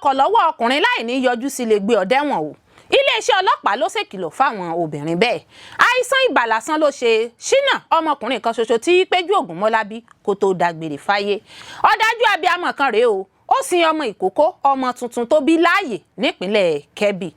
Ọkọ̀ lọ́wọ́ ọkùnrin láì ní yọjú sí lè gbé ọ dẹ́wọ̀n o. Iléeṣẹ́ ọlọ́pàá ló ṣèkìlọ̀ fáwọn obìnrin bẹ́ẹ̀. Àìsàn ibà lásán ló ṣe Ṣínà, ọmọkùnrin kan ṣoṣo tí Péjú Ògúnmọ́lá bí kó tó dágbére fáyé. Ọ̀dájú abiyamọ kan rèé o, ó sin ọmọ ìkókó, ọmọ tuntun tó bí láàyè nípínlẹ̀ Kebbi.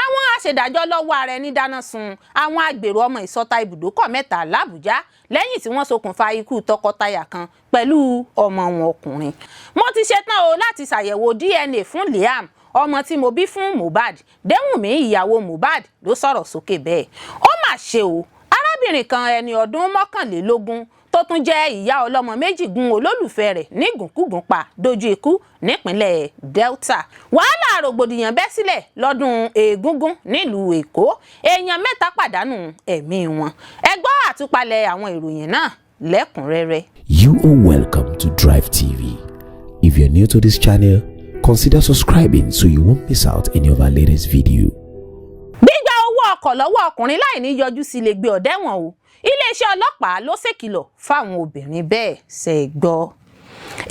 Àwọn aṣèdájọ́ lọ́wọ́ ara ẹni dáná sun àwọn agbèrò ọmọ ìsọta ibùdókọ̀ mẹ́ta làbújá lẹ́yìn tí wọ́n ṣokùnfà ikú tọkọtaya kan pẹ̀lú ọmọ wọn ọkùnrin. Mo ti ṣetán o láti ṣàyẹ̀wò DNA fún Liam, ọmọ tí mo bí fún Mohbad. Déwùnmí, ìyàwó Mohbad, ló sọ̀rọ̀ sókè bẹ́ẹ̀. Ó mà ṣe o, arábìnrin kan, ẹni ọdún 21, tó tún jẹ́ ìyá ọlọ́mọ méjì, gún olólùfẹ́ rẹ̀ nígùnkúgùn pa dojú ikú nípínlẹ̀ Delta. Wàhálà rògbòdìyàn bẹ́ sílẹ̀ lọ́dún Egungun nílùú Èkó, èèyàn mẹ́ta pàdánù ẹ̀mí wọn. Ẹ gbọ́ àtúpalẹ̀ àwọn ìròyìn náà lẹ́kùnrẹ́rẹ́. You are welcome to Drive TV. If you're new to this channel, consider subscribing so you won't miss out any of our latest video. Gbígba owó ọkọ̀ lọ́wọ́ ọkùnrin láì ní yọjú sí lè gbé ọ dẹ́wọ̀n o. Iléeṣẹ́ ọlọ́pàá ló ṣèkìlọ̀ fáwọn obìnrin bẹ́ẹ̀ ṣe gbọ́.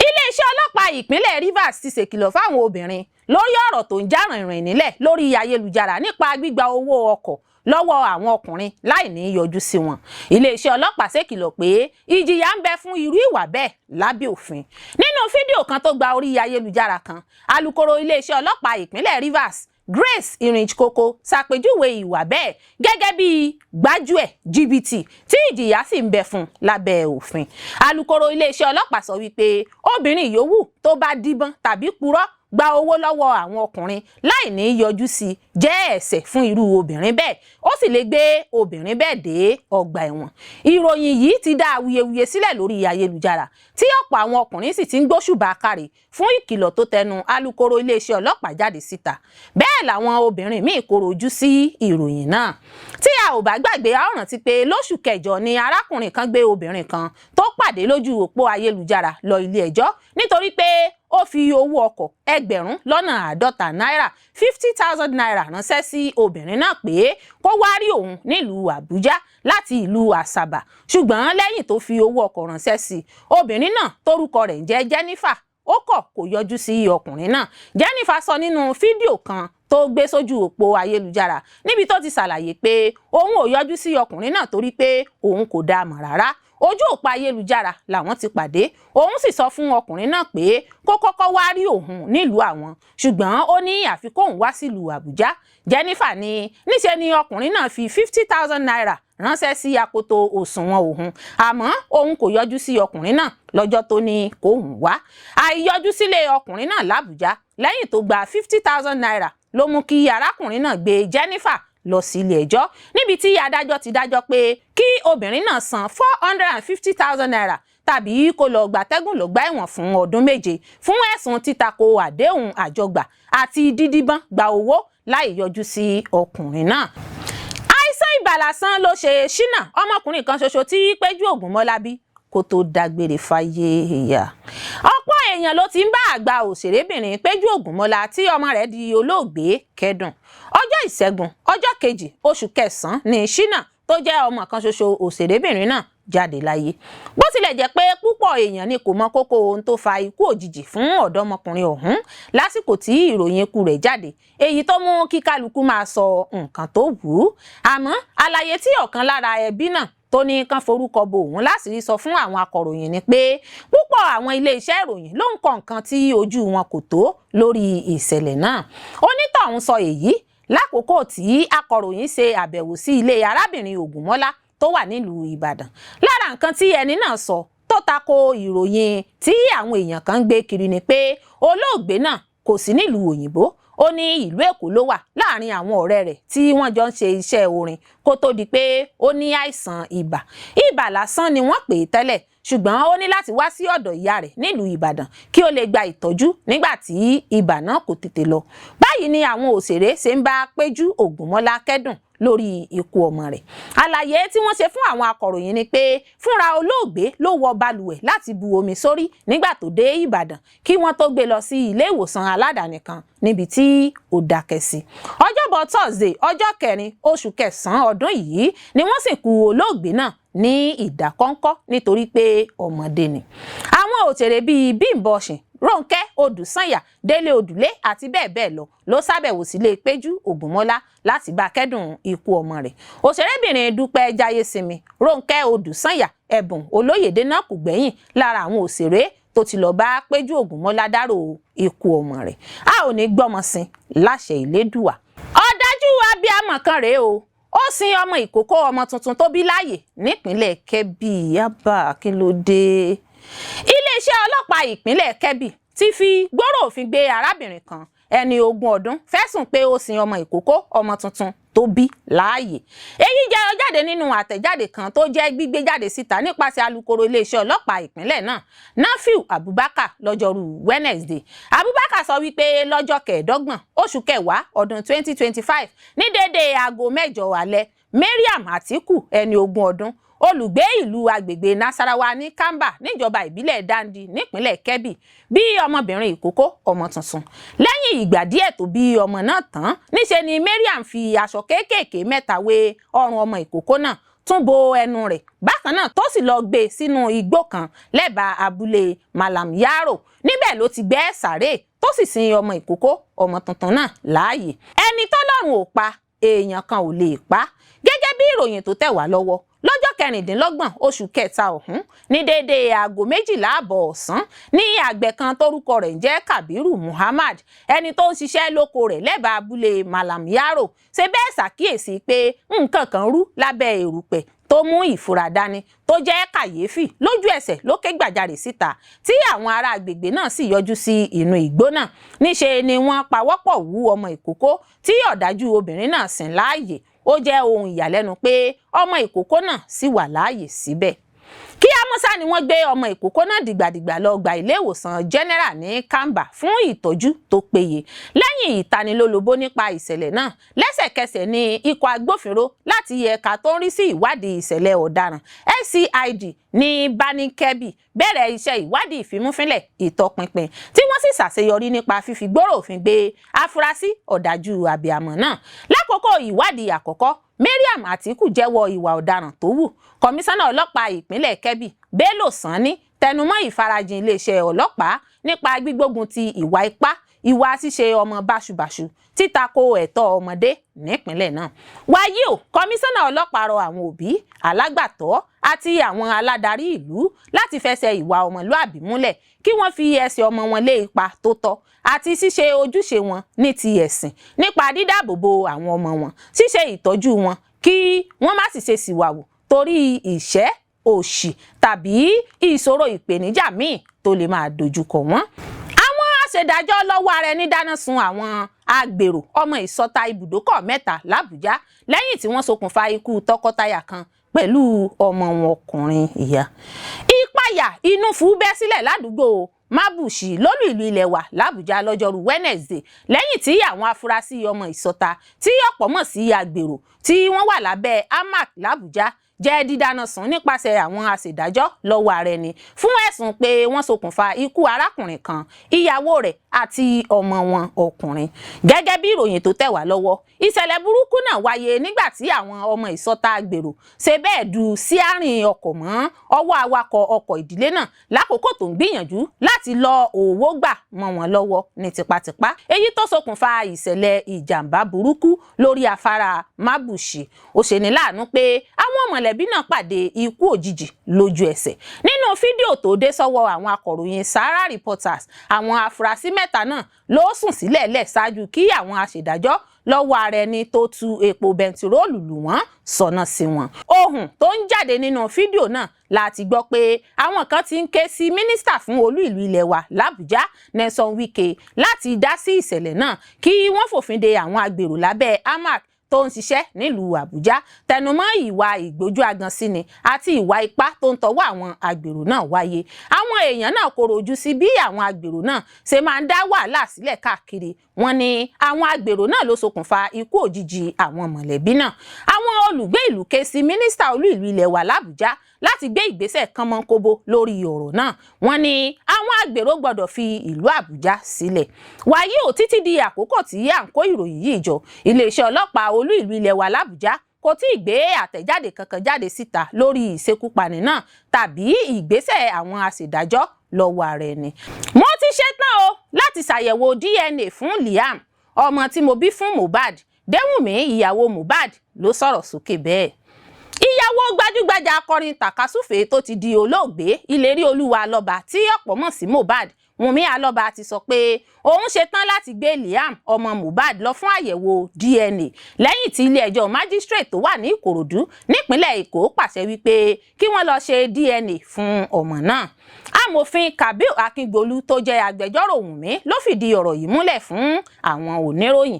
Iléeṣẹ́ ọlọ́pàá ìpínlẹ̀ Rivers ti ṣèkìlọ̀ fáwọn obìnrin lórí ọ̀rọ̀ tó ń já rìnrìn nílẹ̀ lórí ayélujára nípa gbígba owó ọkọ̀ lọ́wọ́ àwọn ọkùnrin láì ní yọjú sí wọn. Iléeṣẹ́ ọlọ́pàá ṣèkìlọ̀ pé ìjìyà ń bẹ fún irú ìwà bẹ́ẹ̀ lábẹ́ òfin. Nínú fídíò kan tó gba orí ayélujára kan, alukoro iléeṣẹ́ ọlọ́pàá ìpínlẹ̀ Rivers, Grace Iringe-Koko, ṣàpèjúwe ìwà bẹ́ẹ̀ gẹ́gẹ́ bí gbájúẹ̀, jìbìtì, tí ìjìyà sì ń bẹ fún lábẹ́ òfin. Alukoro iléeṣẹ́ ọlọ́pàá sọ wípé obìnrin yòówù tó bá díbọ́n tàbí purọ́ gba owó lọ́wọ́ àwọn ọkùnrin láì ní yọjú sí jẹ́ ẹ̀ṣẹ̀ fún irú obìnrin bẹ́ẹ̀, ó sì lè gbé obìnrin bẹ́ẹ̀ dé ọgbà ẹ̀wọ̀n. Ìròyìn yìí ti dá awuyewuye sílẹ̀ lórí ayélujára, tí ọ̀pọ̀ àwọn ọkùnrin sì ti ń gbóṣùbà káre fún ìkìlọ̀ tó tẹnu alukoro iléeṣẹ́ ọlọ́pàá jáde síta. Bẹ́ẹ̀ làwọn obìnrin míì koro ojú sí ìròyìn náà. Tí a ò bá gbàgbé, a ó rántí pé lóṣù kẹjọ ni arákùnrin kan gbé obìnrin kan tó pàdé lójú òpó ayélujára lọ ilé ẹjọ́ nítorí pé ó fi owó ọkọ̀ 50,000 náírà, ₦50,000, ránṣẹ́ sí obìnrin náà pé kó wá rí òun nílùú Àbújá láti ìlú Àsàbà. Ṣùgbọ́n lẹ́yìn tó fi owó ọkọ̀ ránṣẹ́ sí obìnrin náà, tórúkọ rẹ̀ ń jẹ́ Jennifer, ó kọ̀, kò yọjú sí ọkùnrin náà. Jennifer sọ nínú fídíò kan tó gbé sójú òpó ayélujára níbi tó ti ṣàlàyé pé òun ò yọjú sí ọkùnrin náà torí pé òun kò dá a mọ̀ rárá, ojú òpó ayélujára làwọn ti pàdé. Òun sì sọ fún ọkùnrin náà pé kó kọ́kọ́ wá rí òun nílùú àwọn, ṣùgbọ́n ó ní àfi kóun wá sílùú Àbújá. Jennifer ní níṣe ni ọkùnrin náà fi ₦50,000 ránṣẹ́ sí akoto òṣùwọ̀n òun, àmọ́ òun kò yọjú sí ọkùnrin náà lọ́jọ́ tó ní kóun wá. Àìyọjú sílé ọkùnrin náà làbújá lẹ́yìn tó gba ₦50,000 ló mú kí arákùnrin náà gbé Jennifer lọ sí ilé ẹjọ́, níbi tí adájọ́ ti dájọ́ pé kí obìnrin náà san ₦450,000 tàbí kó lọ gbàtẹ́gùn lọ́gbà ẹ̀wọ̀n fún ọdún 7 fún ẹ̀sùn títakò àdéhùn àjọgbà àti dídíbọ́n gba owó láì yọjú sí ọkùnrin náà. Àìsàn ibà lásán ló ṣe Ṣínà, ọmọkùnrin kan ṣoṣo tí Péjú Ògúnmọ́lá bí kó tó dágbére fáyé ìyá. Ọ̀pọ̀ èèyàn ló ti ń bá àgbà òṣèrébìnrin Péjú Ògúnmọ́lá tí ọmọ rẹ̀ di olóògbé kẹ́dùn. Ọjọ́ Ìṣẹ́gun, ọjọ́ 2 oṣù kẹsàn-án ní Ṣínà, tó jẹ́ ọmọ kan ṣoṣo òṣèrébìnrin náà, jáde láyé. Bó tilẹ̀ jẹ́ pé púpọ̀ èèyàn ni kò mọ kókó ohun tó fa ikú òjijì fún ọ̀dọ́mọkùnrin ọ̀hún lásìkò tí ìròyìn ikú rẹ̀ jáde, èyí tó mú kí kálukú máa sọ nǹkan tó wù ú, àmọ́ àlàyé tí ọ̀kan lára ẹbí náà tó ní kán forúkọ bo òun láṣìírí sọ fún àwọn akọ̀ròyìn ni pé púpọ̀ àwọn iléeṣẹ́ ìròyìn ló ń kọ nǹkan tí ojú wọn kò tó lórí ìṣẹ̀lẹ̀ náà. Onítọ̀hún sọ èyí lákòókò tí akọ̀ròyìn ṣe àbẹ̀wò sí ilé arábìnrin Ògúnmọ́lá tó wà nílùú Ìbàdàn. Lára nǹkan tí ẹni náà sọ tó tako ìròyìn tí àwọn èèyàn kan ń gbé kiri ni pé olóògbé náà kò sí nílùú òyìnbó. Ó ní ìlú Èkó ló wà láàrin àwọn ọ̀rẹ́ rẹ̀ tí wọ́n jọ ń ṣe iṣẹ́ orin kó tó di pé ó ní àìsàn ibà. Ibà lásán ni wọ́n pè é tẹ́lẹ̀, ṣùgbọ́n ó ní láti wá sí ọ̀dọ̀ ìyá rẹ̀ nílùú Ìbàdàn kí ó lè gba ìtọ́jú nígbà tí ibà náà kò tètè lọ. Báyìí ni àwọn òṣèré ṣe ń bá Péjú Ògúnmọ́lá kẹ́dùn lórí ikú ọmọ rẹ̀. Àlàyé tí wọ́n ṣe fún àwọn akọ̀ròyìn ni pé fúnra olóògbé ló wọ balùwẹ̀ láti bu omi sórí nígbà tó dé Ìbàdàn kí wọ́n tó gbé lọ sí ilé ìwòsàn aládàáni kan níbi tí ó dákẹ́ sí. Ọjọ́bọ̀ Thursday, ọjọ́ 4 oṣù kẹsàn-án ọdún yìí ni wọ́n sìnkú olóògbé náà ní ìdákọ́ńkọ́ nítorí pé ọmọdé ni. Àwọn òṣèré bíi Bímbọ́ Oshin, Rónkẹ́ Odùsànyà, Délé Odùlé àti bẹ́ẹ̀ bẹ́ẹ̀ lọ ló ṣàbẹ̀wò sílé Péjú Ògúnmọ́lá láti bá kẹ́dùn ikú ọmọ rẹ̀. Òṣèrébìnrin Dúpẹ́ Jáyésinmi, Rónkẹ́ Odùsànyà, Ẹ̀bùn Olóyèdè náà kò gbẹ́yìn lára àwọn òṣèré tó ti lọ bá Péjú Ògúnmọ́lá dárò ikú ọmọ rẹ̀. A ò ní gbọ́mọ sin láṣẹ Ìlédùà. Ọ̀dájú abiyamọ kan rèé o, ó sin ọmọ ìkókó ọmọ tuntun tó bí láàyè nípínlẹ̀ Kebbi. Yaba, kí ló dé? Iléeṣẹ́ ọlọ́pàá ìpínlẹ̀ Kebbi ti fi gbọ́rọ̀ òfin gbé arábìnrin kan, ẹni 20 ọdún, fẹ̀sùn pé ó sin ọmọ ìkókó ọmọ tuntun tó bí láàyè. Èyí jẹyọ jáde nínú àtẹ̀jáde kan tó jẹ́ gbígbé jáde síta nípasẹ̀ alukoro iléeṣẹ́ ọlọ́pàá ìpínlẹ̀ náà, Nafiu Abubakar, lọ́jọ́rú Wednesday. Abubakar sọ wípé lọ́jọ́ 25 oṣù kẹwàá ọdún 2025 ní déédéé aago 8 alẹ́, Mariam Atiku, ẹni 20 ọdún, olùgbé ìlú agbègbè Nasarawa ní Kamba níjọba ìbílẹ̀ Dandi nípínlẹ̀ Kebbi, bí ọmọbìnrin ìkókó ọmọ tuntun. Lẹ́yìn ìgbà díẹ̀ tó bí ọmọ náà tán, níṣe ni Mariam fi aṣọ kéékèèké mẹ́ta wé ọrùn ọmọ ìkókó náà, tún bo ẹnu rẹ̀ bákan náà, tó sì lọ gbé sínú igbó kan lẹ́bàá abúlé Malam Yaro. Níbẹ̀ ló ti gbẹ́ sàréè tó sì sin ọmọ ìkókó ọmọ tuntun náà láàyè. Ẹni tọ́lọ́run ò pa, èèyàn kan ò lè pa. Gẹ́gẹ́ bí ìròyìn tó tẹ̀ wá lọ́wọ́, lọ́jọ́ 26 oṣù kẹta ọ̀hún ní déédéé aago 12:30 ọ̀sán ní àgbẹ̀ kan tórúkọ rẹ̀ ń jẹ́ Kabiru Muhammad, ẹni tó ń ṣiṣẹ́ lóko rẹ̀ lẹ́bàá abúlé Malam Yaro, ṣe bẹ́ẹ̀ ṣàkíyèsí pé nǹkan kan rú lábẹ́ erùpẹ̀ tó mú ìfura dání tó jẹ́ kàyéfì. Lójú ẹsẹ̀ ló ké gbàjarè síta, tí àwọn ará agbègbè náà sì yọjú sí inú igbó náà. Níṣe ni wọ́n pawọ́pọ̀ wú ọmọ ìkókó tí ọ̀dájú obìnrin náà sìn láàyè. Ó jẹ́ ohun ìyàlẹ́nu pé ọmọ ìkókó náà sì wà láàyè síbẹ̀. Kí amúsá ni wọ́n gbé ọmọ ìkókó náà dìgbàdìgbà lọ gba ilé ìwòsàn general ní Kamba fún ìtọ́jú tó péye. Lẹ́yìn ìtanilólobó nípa ìṣẹ̀lẹ̀ náà, lẹ́sẹ̀kẹsẹ̀ ni ikọ̀ agbófinró láti ẹ̀ka tó ń rí sí ìwádìí ìṣẹ̀lẹ̀ ọ̀daràn, SCID, ní Birnin-Kebbi bẹ̀rẹ̀ iṣẹ́ ìwádìí ìfimúfínlẹ̀ ìtọpinpin, tí wọ́n sì ṣàṣeyọrí nípa fífi gbọ́rọ̀ òfin gbé afurasí ọ̀dájú abiyamọ náà. Lákòókò ìwádìí àkọ́kọ́, Mariam Atiku jẹ́wọ́ ìwà ọ̀daràn tó wù. Kọmíṣánná ọlọ́pàá ìpínlẹ̀ Kebbi, Bello Sanni, tẹnumọ́ ìfarajìn iléeṣẹ́ ọlọ́pàá nípa gbígbógun ti ìwà ipá, ìwà ṣíṣe ọmọ báṣubàṣu, títako ẹ̀tọ́ ọmọdé nípínlẹ̀ náà. Wàyí o, kọmíṣánná ọlọ́pàá rọ àwọn òbí, alágbàtọ́ àti àwọn aládarí ìlú láti fẹsẹ̀ ìwà ọmọlúàbí múlẹ̀, kí wọ́n fi ẹsẹ̀ ọmọ wọn lé ipa tó tọ́ àti ṣíṣe ojúṣe wọn ní ti ẹ̀sìn nípa dídáàbòbò àwọn ọmọ wọn, ṣíṣe ìtọ́jú wọn, kí wọ́n má sì ṣe ṣìwàwù torí ìṣẹ́, òṣì tàbí ìṣòro ìpèníjà míì tó lè máa dojúkọ wọ́n. Àwọn aṣèdájọ́ lọ́wọ́ ara ẹni dáná sun àwọn agbèrò ọmọ ìsọta ibùdókọ̀ mẹ́ta làbújá lẹ́yìn tí wọ́n ṣokùnfà ikú tọkọtaya kan pẹ̀lú ọmọ wọn ọkùnrin. Ìyá ìpayà inú fún bẹ́ sílẹ̀ ládùúgbò Mabushi lólú ìlú ilẹ̀ wa làbújá lọ́jọ́rú Wednesday, lẹ́yìn tí àwọn afurasí ọmọ ìsọta tí ọ̀pọ̀ mọ̀ sí agbèrò tí wọ́n wà lábẹ́ amac làbújá jẹ́ dídáná sun nípasẹ̀ àwọn aṣèdájọ́ lọ́wọ́ ara ẹni fún ẹ̀sùn pé wọ́n ṣokùnfà ikú arákùnrin kan, ìyàwó rẹ̀ àti ọmọ wọn ọkùnrin. Gẹ́gẹ́ bí ìròyìn tó tẹ̀ wá lọ́wọ́, ìṣẹ̀lẹ̀ burúkú náà wáyé nígbà tí àwọn ọmọ ìsọta agbèrò ṣe bẹ́ẹ̀ du síárìn ọkọ̀ mọ́ ọwọ́ awakọ̀ ọkọ̀ ìdílé náà lákòókò tó ń gbìyànjú láti lọ owó gbà mọ́ wọn lọ́wọ́ ní tipátipá, èyí tó ṣokùnfà ìṣẹ̀lẹ̀ ìjàmbá burúkú lórí afárá Mabushi. Ó ṣeni láàánú pé àwọn mọ̀lẹ́bí náà pàdé ikú òjijì lójú ẹsẹ̀. Nínú fídíò tó dé sọ́wọ́ àwọn akọ̀ròyìn Sahara Reporters, àwọn afurasí mẹ́ta náà ló sùn sílẹ̀ lẹ̀ ṣáájú kí àwọn aṣèdájọ́ lọ́wọ́ ara ẹni tó tu epo bẹntiróòlù lù wọ́n sọ̀nà sí wọn. Ohùn tó ń jáde nínú fídíò náà láti gbọ́ pé àwọn kan ti ń ké sí mínísítà fún olú ìlú ilẹ̀ wa làbújá, Nelson Wike, láti dá sí ìṣẹ̀lẹ̀ náà, kí wọ́n fòfin de àwọn agbèrò lábẹ́ amac tó ń ṣiṣẹ́ nílùú Àbújá. Tẹnumọ́ ìwà ìgbójú agan sí ni àti ìwà ipá tó ń tọwọ́ àwọn agbèrò náà wáyé. Àwọn èèyàn náà koro ojú sí bí àwọn agbèrò náà ṣe máa ń dá wàhálà sílẹ̀ káàkiri. Wọ́n ní àwọn agbèrò náà ló ṣokùnfà ikú òjijì àwọn mọ̀lẹ́bí náà. Àwọn olùgbé ìlú ké sí mínísítà olú ìlú ilẹ̀ wa làbújá láti gbé ìgbésẹ̀ kánmọ́nkóbó lórí ọ̀rọ̀ náà. Wọ́n ní àwọn agbèrò gbọ́dọ̀ fi ìlú Àbújá sílẹ̀. Wàyí ò, títí di àkókò tí à ń kó ìròyìn yìí jọ, iléeṣẹ́ ọlọ́pàá olú ìlú ilẹ̀ wa làbújá kò tí ì gbé àtẹ̀jáde kankan jáde síta lórí ìṣekúpani náà tàbí ìgbésẹ̀ àwọn aṣèdájọ́ lọ́wọ́ ara ẹni. Mo ti ṣe láti ṣàyẹ̀wò DNA fún Liam, ọmọ tí mo bí fún Mohbad. Déwùnmí, ìyàwó Mohbad, ló sọ̀rọ̀ sókè bẹ́ẹ̀. Ìyàwó gbajúgbajà akọrin tàkasúfèé tó ti di olóògbé, Ìlérí Olúwa Alọ́ba, tí ọ̀pọ̀ mọ̀ sí Mohbad, Wùnmí Alọ́ba, ti sọ pé òun ṣetán láti gbé Liam, ọmọ Mohbad, lọ fún àyẹ̀wò DNA lẹ́yìn tí ilé-ẹjọ́ májísrèètì tó wà ní Ìkòròdú nípínlẹ̀ Èkó pàṣẹ wípé kí wọ́n lọ ṣe DNA fún ọmọ náà. Amòfin Kabir Akíngbolu, tó jẹ́ agbẹjọ́rò Wùnmí, ló fìdí ọ̀rọ̀ yìí múlẹ̀ fún àwọn oníròyìn.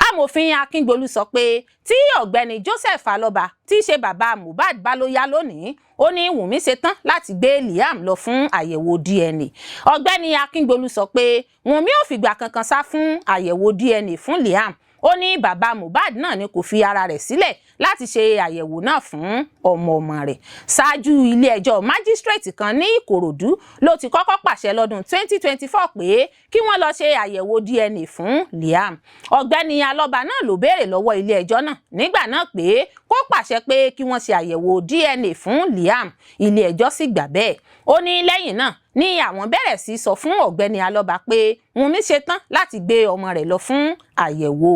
Amòfin Akíngbolu sọ pé tí ọ̀gbẹ́ni Joseph Alọ́ba, tí í ṣe bàbá Mohbad, bá ló yá lónìí, ó ní Wùnmí ṣetán láti gbé Liam lọ fún àyẹ̀wò DNA. Ọ̀gbẹ́ni Akíngbolu sọ pé Wùnmí ò fìgbà kankan sá fún àyẹ̀wò DNA fún Liam. Ó ní bàbá Mohbad náà ni kò fi ara rẹ̀ sílẹ̀ láti ṣe àyẹ̀wò náà fún ọmọ ọmọ rẹ̀ ṣáájú. Ilé-ẹjọ́ májísrèètì kan ní Ìkòròdú ló ti kọ́kọ́ pàṣẹ lọ́dún 2024 pé kí wọ́n lọ ṣe àyẹ̀wò DNA fún Liam. Ọ̀gbẹ́ni Alọ́ba náà ló béèrè lọ́wọ́ ilé-ẹjọ́ náà nígbà náà pé kó pàṣẹ pé kí wọ́n ṣe àyẹ̀wò DNA fún Liam. Ilé-ẹjọ́ sì gbà bẹ́ẹ̀. Ó ní lẹ́yìn náà ní àwọn bẹ̀rẹ̀ sí sọ fún ọ̀gbẹ́ni Alọ́ba pé Wùnmí ṣetán láti gbé ọmọ rẹ̀ lọ fún àyẹ̀wò,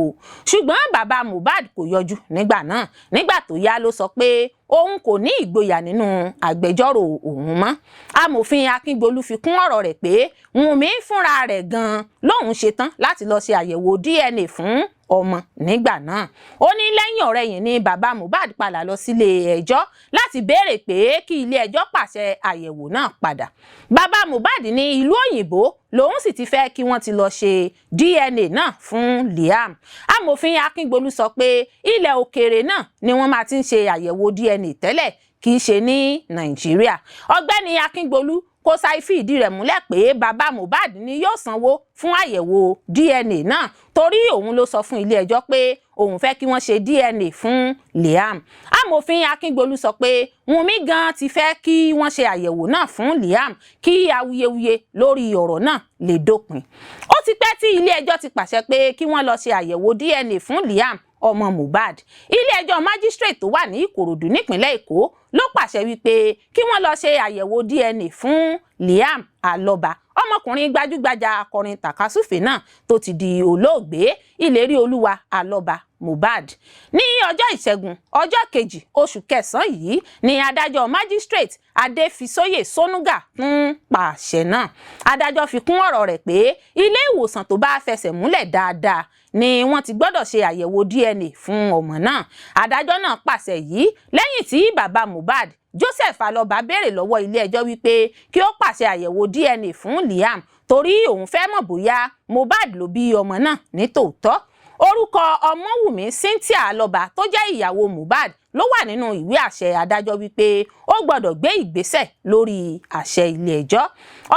ṣùgbọ́n bàbá Mohbad kò yọjú nígbà náà. Nígbà tó yá ló sọ pé òun kò ní ìgboyà nínú agbẹjọ́rò òun mọ́. Amòfin Akíngbolu fi kún ọ̀rọ̀ rẹ̀ pé Wùnmí fúnra rẹ̀ gan-an lòun ṣetán láti lọ ṣe àyẹ̀wò DNA fún ọmọ nígbà náà. Ó ní lẹ́yìn ọ̀rẹyìn ni bàbá Mohbad padà lọ sílé ẹjọ́ láti béèrè pé kí ilé ẹjọ́ pàṣẹ àyẹ̀wò náà padà. Bàbá Mohbad ní ìlú òyìnbó lòun sì ti fẹ́ kí wọ́n ti lọ ṣe DNA náà fún Liam. Amòfin Akíngbolu sọ pé ilẹ̀ òkèèrè náà ni wọ́n máa ti ń ṣe àyẹ̀wò DNA tẹ́lẹ̀, kì í ṣe ní Nàìjíríà. Ọ̀gbẹ́ni Akíngbolu kò ṣàì fi ìdí rẹ̀ múlẹ̀ pé bàbá Mohbad ni yóò sanwó fún àyẹ̀wò DNA náà, torí òun ló sọ fún ilé-ẹjọ́ pé òun fẹ́ kí wọ́n ṣe DNA fún Liam. Amòfin Akíngbolu sọ pé Wùnmí gan ti fẹ́ kí wọ́n ṣe àyẹ̀wò náà fún Liam kí awuyewuye lórí ọ̀rọ̀ náà lè dópin. Ó ti pẹ́ tí ilé-ẹjọ́ ti pàṣẹ pé kí wọ́n lọ ṣe àyẹ̀wò DNA fún Liam, ọmọ Mohbad. Ilé-ẹjọ́ májísrèètì tó wà ní Ìkòròdú nípínlẹ̀ Èkó ló pàṣẹ wípé kí wọ́n lọ ṣe àyẹ̀wò DNA fún Liam Alọ́ba, ọmọkùnrin gbajúgbajà akọrin tàkasúfèé náà tó ti di olóògbé, Ìlérí Olúwa Alọ́ba, Mohbad. Ní ọjọ́ Ìṣẹ́gun, ọjọ́ 2 oṣù kẹsàn-án yìí ni adájọ́ magistrate Adéfisóyè Sónúgà tún pàṣẹ náà. Adájọ́ fi kún ọ̀rọ̀ rẹ̀ pé ilé ìwòsàn tó bá fẹsẹ̀ múlẹ̀ dáadáa ni wọ́n ti gbọ́dọ̀ ṣe àyẹ̀wò DNA fún ọmọ náà. Adájọ́ náà pàṣẹ yìí lẹ́yìn tí bàbá Mohbad, Joseph Alọba, béèrè lọ́wọ́ ilé-ẹjọ́ wípé kí ó pàṣẹ àyẹ̀wò DNA fún Liam, torí òun fẹ́ mọ̀ bóyá Mohbad ló bí ọmọ náà ní tòótọ́. Orúkọ Ọmọwùmí Cynthia Alọba, tó jẹ́ ìyàwó Mohbad, ló wà nínú ìwé àṣẹ adájọ́ wípé ó gbọ́dọ̀ gbé ìgbésẹ̀ lórí àṣẹ ilé-ẹjọ́.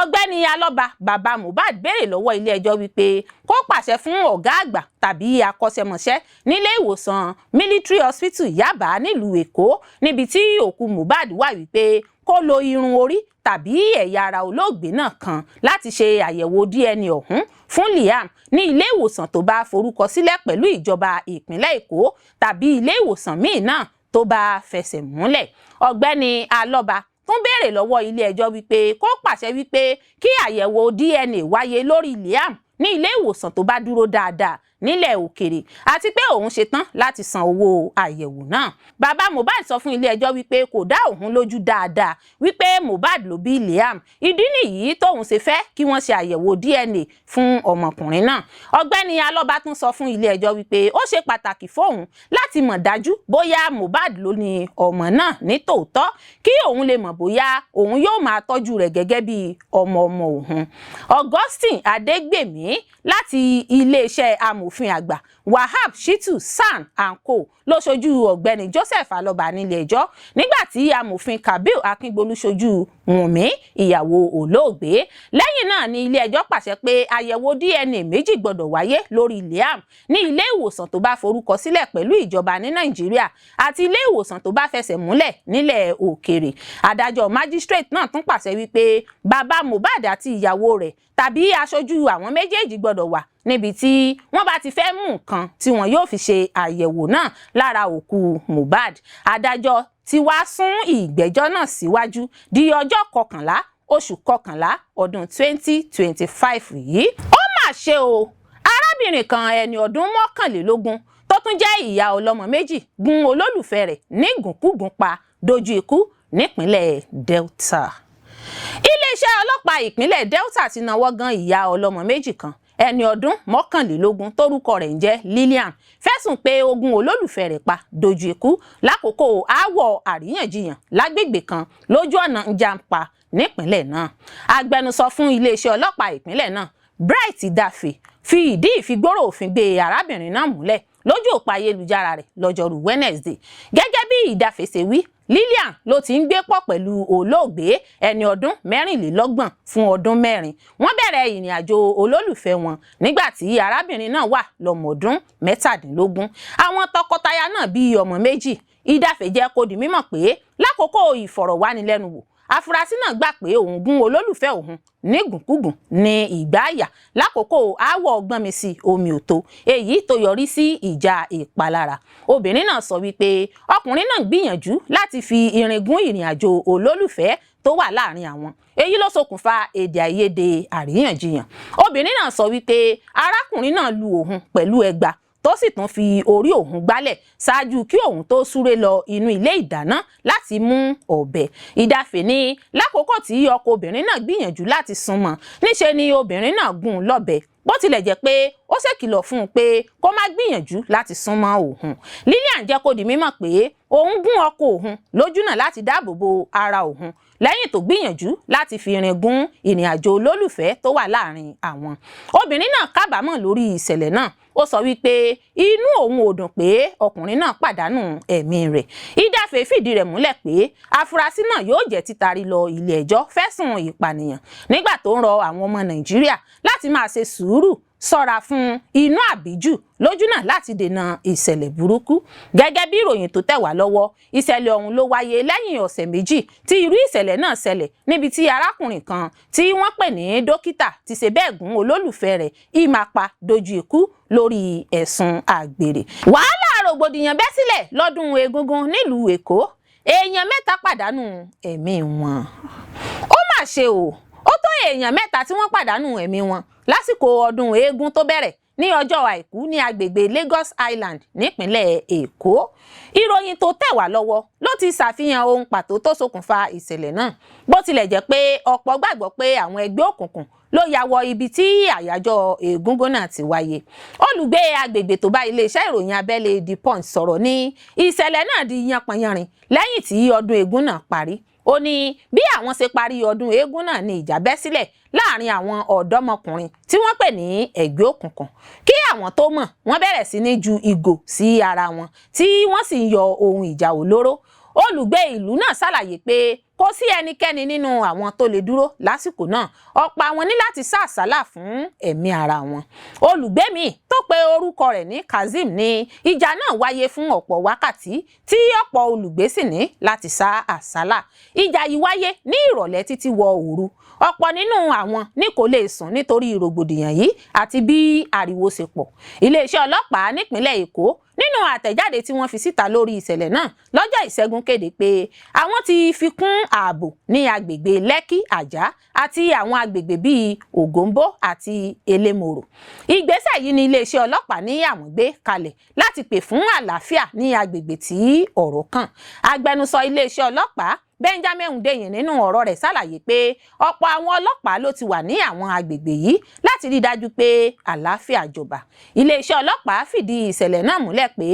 Ọ̀gbẹ́ni Alọ́ba, bàbá Mohbad, béèrè lọ́wọ́ ilé-ẹjọ́ wípé kó pàṣẹ fún ọ̀gá àgbà tàbí akọ́ṣẹ́mọṣẹ́ nílé ìwòsàn Military Hospital Yaba nílùú Èkó, níbi tí òkú Mohbad wà, wípé kó lo irun orí tàbí ẹ̀yà ara olóògbé náà kan láti ṣe àyẹ̀wò DNA ọ̀hún fún Liam ní ilé ìwòsàn tó bá forúkọ sílẹ̀ pẹ̀lú ìjọba ìpínlẹ̀ Èkó tàbí ilé ìwòsàn míì náà tó bá fẹsẹ̀ múlẹ̀. Ọ̀gbẹ́ni Alọ́ba tún béèrè lọ́wọ́ ilé ẹjọ́ wípé kó pàṣẹ wípé kí àyẹ̀wò DNA wáyé lórí Liam ní ilé ìwòsàn tó bá dúró dáadáa nílẹ̀ òkèrè, àti pé òun ṣetán láti san owó àyẹ̀wò náà. Bàbá Mohbad sọ fún ilé ẹjọ́ wípé kò dá òun lójú dáadáa wípé Mohbad ló bí Liam, ìdí nìyí tóun ṣe fẹ́ kí wọ́n ṣe àyẹ̀wò DNA fún ọmọkùnrin náà. Ọ̀gbẹ́ni Alọ́ba tún sọ fún ilé ẹjọ́ wípé ó ṣe pàtàkì fóun láti mọ̀ dájú bóyá Mohbad ló ní ọmọ náà ní tòótọ́, kí òun lè mọ̀ bóyá òun yóò máa tọ́jú rẹ̀ gẹ́gẹ́ bí ọmọ ọmọ òun. Augustine Adégbèmí láti iléeṣẹ́ amòfin àgbà Wahab Shitu San and Co ló ṣojú ọ̀gbẹ́ni Joseph Alọ́ba nílé ẹjọ́, nígbà tí amòfin Kabir Akíngbolu ṣojú Wùnmí, ìyàwó olóògbé. Lẹ́yìn náà ni ilé ẹjọ́ pàṣẹ pé àyẹ̀wò DNA méjì gbọ́dọ̀ wáyé lórí Liam ní ilé ìwòsàn tó bá forúkọ sílẹ̀ pẹ̀lú ìjọba ní Nàìjíríà àti ilé ìwòsàn tó bá fẹsẹ̀ múlẹ̀ nílẹ̀ òkèèrè. Adájọ́ magistrate náà tún pàṣẹ wípé bàbá Mohbad àti ìyàwó rẹ̀ tàbí aṣojú àwọn méjèèjì gbọ́dọ̀ wà níbi tí wọ́n bá ti fẹ́ mú nǹkan tí wọn yóò fi ṣe àyẹ̀wò náà lára òkú Mohbad. Adájọ́ ti wá sún ìgbẹ́jọ́ náà síwájú di ọjọ́ 11 oṣù kọkànlá ọdún 2025 yìí. Ó mà Ṣe o, arábìnrin kan, ẹni ọdún 21, tó tún jẹ́ ìyá ọlọ́mọ 2, gún olólùfẹ́ rẹ̀ ní gùnkúgùn pa dojú ikú nípínlẹ̀ Delta. Iléeṣẹ́ ọlọ́pàá ìpínlẹ̀ Delta ti nawọ́ gan ìyá ọlọ́mọ 2 kan, ẹni ọdún 21, tórúkọ rẹ̀ ń jẹ́ Lillian, fẹ̀sùn pé ó gún olólùfẹ́ rẹ̀ pa dojú ikú lákòókò aáwọ̀ àríyànjiyàn lágbègbè kan lójú ọ̀nà Njampa nípínlẹ̀ náà. Agbẹnusọ fún iléeṣẹ́ ọlọ́pàá ìpínlẹ̀ náà, Bright Dafe, fi ìdí ìfigbóró òfin gbé arábìnrin náà múlẹ̀ lójú òpó ayélujára rẹ̀ lọ́jọ́rú Wednesday. Gẹ́gẹ́ bí Ìdáfẹ́ ṣe wí, Lillian ló ti ń gbé pọ̀ pẹ̀lú olóògbé, ẹni ọdún 24, fún ọdún 4. Wọ́n bẹ̀rẹ̀ ìrìn àjò olólùfẹ́ wọn nígbà tí arábìnrin náà wà lọ́mọ ọdún 17. Àwọn tọkọtaya náà bí ọmọ 2. Ìdáfẹ́ jẹ́ kó di mímọ̀ pé lákòókò ìfọ̀rọ̀wánilẹ́nuwò, afurasí náà gbà pé òun gún olólùfẹ́ òun nígùnkúgùn ní ìgbáàyà lákòókò aáwọ̀ gbọ́nmi sí omi òtó, èyí tó yọrí sí ìjà ìpalára. Obìnrin náà sọ wípé ọkùnrin náà gbìyànjú láti fi irin gún ìrìn àjò olólùfẹ́ tó wà láàrin àwọn, èyí ló ṣokùnfà èdè àìyedè àríyànjiyàn. Obìnrin náà sọ wípé arákùnrin náà lu òun pẹ̀lú ẹgba, tó sì tún fi orí òun gbálẹ̀ ṣáájú kí òun tó súré lọ inú ilé ìdáná láti mú ọ̀bẹ. Ìdáfẹ́ ní lákòókò tí ọkọ obìnrin náà gbìyànjú láti súnmọ́, níṣe ni obìnrin náà gún un lọ́bẹ, bó tilẹ̀ jẹ́ pé ó ṣèkìlọ̀ fún un pé kó má gbìyànjú láti súnmọ́ òun. Lillian jẹ́ kó di mímọ̀ pé òun gún ọkọ òun lójúnà láti dáàbò bo ara òun lẹ́yìn tó gbìyànjú láti fi irin gún ìrìn àjò olólùfẹ́ tó wà láàrin àwọn. Obìnrin náà kábàámọ̀ lórí ìṣẹ̀lẹ̀ náà. Ó sọ wípé inú òun ò dùn pé ọkùnrin náà pàdánù ẹ̀mí rẹ̀. Ìdáfẹ́ fìdí rẹ̀ múlẹ̀ pé afurasí náà yóò jẹ́ títari lọ ilé ẹjọ́ fẹ̀sùn ìpànìyàn, nígbà tó ń rọ àwọn ọmọ Nàìjíríà láti máa ṣe sùúrù, ṣọ́ra fún inú àbíjù lójúnà láti dènà ìṣẹ̀lẹ̀ burúkú. Gẹ́gẹ́ bí ìròyìn tó tẹ̀ wá lọ́wọ́, ìṣẹ̀lẹ̀ ọ̀hún ló wáyé lẹ́yìn ọ̀sẹ̀ 2 tí irú ìṣẹ̀lẹ̀ náà ṣẹlẹ̀, níbi tí arákùnrin kan tí wọ́n pè ní dókítà ti ṣe bẹ́ẹ̀ gún olólùfẹ́ rẹ̀ ìmàpa dojú ikú lórí ẹ̀sùn àgbèrè. Wàhálà rògbòdìyàn bẹ́ sílẹ̀ lọ́dún Egungun nílùú Èkó, èèyàn 3 pàdánù ẹ̀mí wọn. Ó mà ṣe o, ó tó èèyàn 3 tí wọ́n pàdánù ẹ̀mí wọn lásìkò ọdún eégún tó bẹ̀rẹ̀ ní ọjọ́ Àìkú ní agbègbè Lagos Island nípínlẹ̀ Èkó. Ìròyìn tó tẹ̀ wá lọ́wọ́ ló ti ṣàfihàn ohun pàtó tó ṣokùnfà ìṣẹ̀lẹ̀ náà, bó tilẹ̀ jẹ́ pé ọ̀pọ̀ gbàgbọ́ pé àwọn ẹgbẹ́ òkùnkùn ló ya wọ ibi tí àyájọ́ Egungun náà ti wáyé. Olùgbé agbègbè tó bá iléeṣẹ́ ìròyìn abẹ́lé The Punch sọ̀rọ̀ ní ìṣẹ̀lẹ̀ náà di yánpọnyánrin lẹ́yìn tí ọdún eégún náà parí. Ó ní bí àwọn ṣe parí ọdún eégún náà ní ìjà bẹ́ sílẹ̀ láàrin àwọn ọ̀dọ́mọkùnrin tí wọ́n pè ní ẹgbẹ́ òkùnkùn. Kí àwọn tó mọ̀, wọ́n bẹ̀rẹ̀ sí ní ju ìgò sí ara wọn, tí wọ́n sì ń yọ ohun ìjà olóró. Olùgbé ìlú náà ṣàlàyé pé kò sí ẹnikẹ́ni nínú àwọn tó lè dúró lásìkò náà, ọ̀pọ̀ àwọn ní láti sá àsálà fún ẹ̀mí ara wọn. Olùgbé míì tó pe orúkọ rẹ̀ ní Kazeem ní ìjà náà wáyé fún ọ̀pọ̀ wákàtí, tí ọ̀pọ̀ olùgbé sì ní láti sá àsálà. Ìjà yìí wáyé ní ìrọ̀lẹ́ títí wọ òru. Ọ̀pọ̀ nínú àwọn ní kò lè sùn nítorí rògbòdìyàn yìí àti bí ariwo ṣe pọ̀. Iléeṣẹ́ ọlọ́pàá nípínlẹ̀ Èkó, nínú àtẹ̀jáde tí wọ́n fi síta lórí ìṣẹ̀lẹ̀ náà lọ́jọ́ Ìṣẹ́gun, kéde pé àwọn ti fi kún ààbò ní agbègbè Lẹ́kì, Àjà àti àwọn agbègbè bíi Ògòǹbó àti Elémòrò. Ìgbésẹ̀ yìí ni iléeṣẹ́ ọlọ́pàá ní àwọn gbé kalẹ̀ láti pè fún àlàáfíà ní agbègbè tí ọ̀rọ̀ kàn. Agbẹnusọ iléeṣẹ́ ọlọ́pàá, Benjamin Hundeyin, nínú ọ̀rọ̀ rẹ̀ ṣàlàyé pé ọ̀pọ̀ àwọn ọlọ́pàá ló ti wà ní àwọn agbègbè yìí láti rí i dájú pé àlàáfíà jọba. Iléeṣẹ́ ọlọ́pàá fìdí ìṣẹ̀lẹ̀ náà múlẹ̀ pé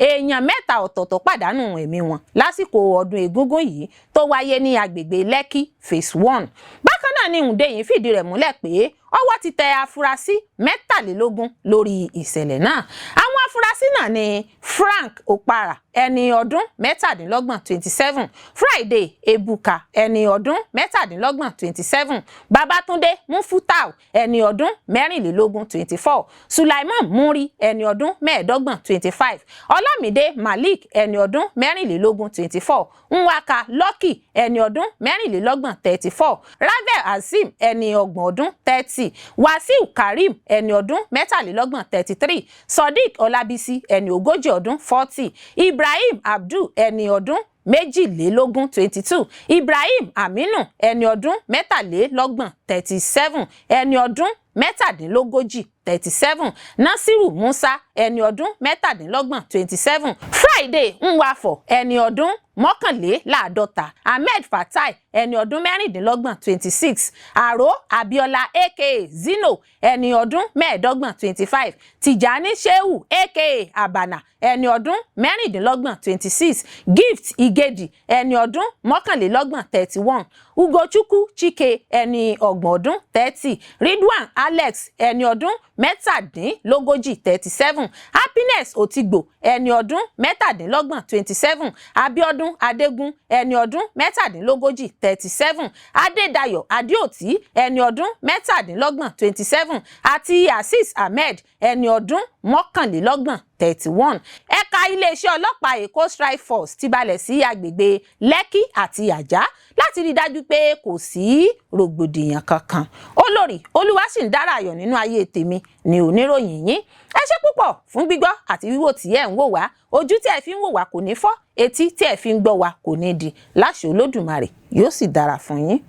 èèyàn 3 ọ̀tọ̀ọ̀tọ̀ pàdánù ẹ̀mí wọn lásìkò ọdún Egungun yìí tó wáyé ní agbègbè Lekki Phase 1. Bákan náà ni Hundeyin fìdí rẹ̀ múlẹ̀ pé ọwọ́ ti tẹ afurasí 23 lórí ìṣẹ̀lẹ̀ náà. Àwọn afurasí náà ni Frank Okpara, ẹni ọdún 27, 27, Friday Ebuka, ẹni ọdún 27, 27, Babatunde Mufutau, ẹni ọdún 24, 24, Sulaiman Muri, ẹni ọdún 25, 25, Ọlámídé Malik, ẹni ọdún 24, 24, Nwaka Lucky, ẹni ọdún 24, 34, Ravel Azeem, ẹni ọgbọ̀n ọdún, 30, Wasiu Karim, ẹni ọdún 33, 33, Sodiq Ọlábísí, ẹni 40 ọdún, 40, Ibrahim Abdul, ẹni ọdún 22, 22, Ibrahim Aminu, ẹni ọdún 33, 37, ẹni ọdún 37, 37, Nasiru Musa, ẹni ọdún 27, 27, Friday Nwafọ, ẹni ọdún 51, Ahmed Fatai, ẹni ọdún 26, 26, Aro Abiola aka Zino, ẹni ọdún 25, 25, Tijani Shehu aka Abana, ẹni ọdún 26, 26, Gift Igedi, ẹni ọdún 31, 31, Ugochukwu Chike, ẹni ọgbọ̀n ọdún, 30, Ridwan Alex, ẹni ọdún 37, 37, Happiness Otigbo, ẹni ọdún 27, 27, Abiodun Adégún, ẹni ọdún 37, 37, Adédayọ̀ Adéòtí, ẹni ọdún 27, 27, àti Azeez Ahmed, ẹni ọdún 31, 31. Ẹ̀ka iléeṣẹ́ ọlọ́pàá Èkó Strike Force ti balẹ̀ sí agbègbè Lẹ́kì àti Àjá láti rí i dájú pé kò sí rògbòdìyàn kankan. Olórí Olúwaṣìndára ayọ̀ nínú ayé tèmi ni oníròyìn yín. Ẹ ṣé púpọ̀ fún gbígbọ́ àti wíwò tí ẹ̀ ń wò wá. Ojú tí ẹ fi ń wò wá kò ní fọ́, etí tí ẹ fi ń gbọ́ wá kò ní di. Láṣẹ Olódùmarè, yóò sì dára fún yín.